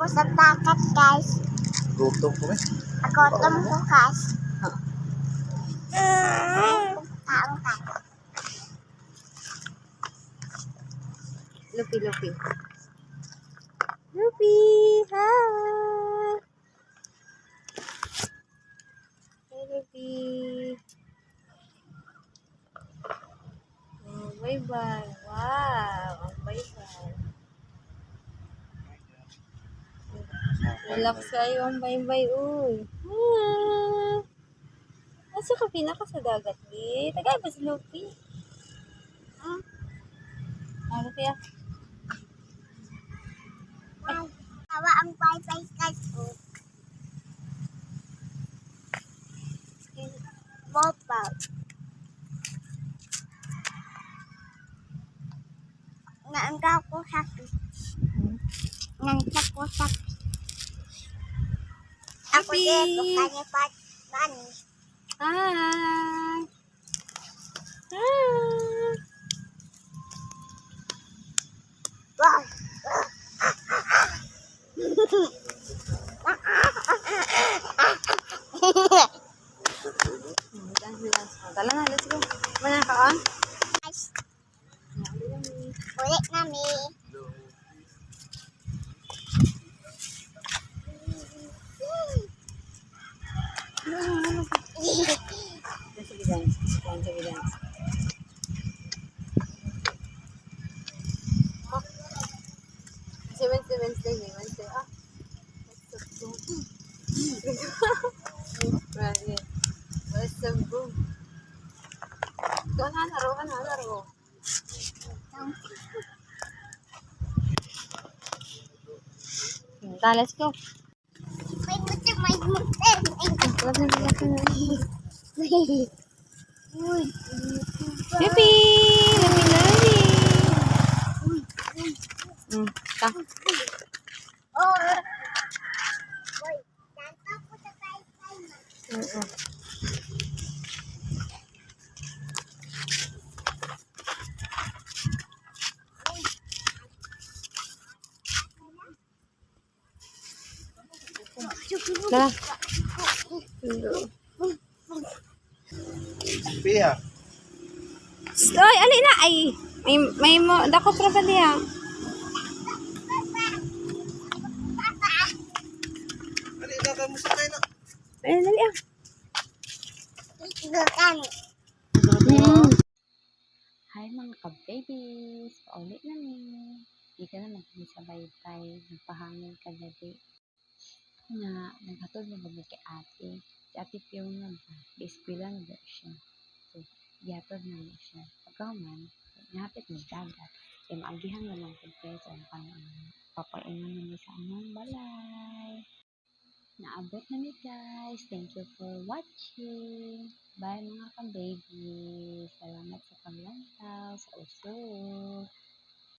Ko sa dagat, guys. Gutom ko eh. Gutom ko, guys. Kaon ka. Lupi, Lupi. Lupi! Hi! Hi, Lupi. Oh, bye-bye. Wow! Ang bye-bye. Relax kayo ang bye-bye, uy. Hi! Asa ka pinaka sa dagat, di? Tagay ba si Lupi? Ah, Lupi ah. Bye. Tawa ang bye-bye, guys. Oh. Bobaw. Naangga ko sa beach. Nangga ko sa beach. Ako Happy! din, kanya pa, mani. Hi! Hi! Wow. Dance, dance. Tala na, let's go. Wala ka on? Guys, ulit nami. Sige, dance. Dance, sige, dance. Kasi Wednesday, Wednesday, may Wednesday. Ah. What's up, boom? What's up, boom? Ikaw na, naro ka na, naro. Ta, let's go. May mutter, may mutter, may mutter. Uy, Lupi! Lupi, lupi! Ta. Oh. Uy, danta ko sa bye-bye, ma. Oo. Tara. Pia. Ay, ali na. Ay, may mo, dakot ra pa diya. Ali na ka mo sakay na. Ay, dali ah. Gukan. Hi, mga ka-babies! Paulit na mi. Dito naman kami sa baybay. Nagpahangin kagabi. Nga, naghatod na kami kay ate. Si Ate Fiona ba? Di-eskwela na ba siya? So, gihatod na mo siya. Pagkahuman, nahapit ng dagat. Kaya maagihan na lang kung kaya ang papaingon na mi sa among balay. Naabot na mi, guys. Thank you for watching. Bye, mga ka-baby. Salamat sa paglantaw, sa usog.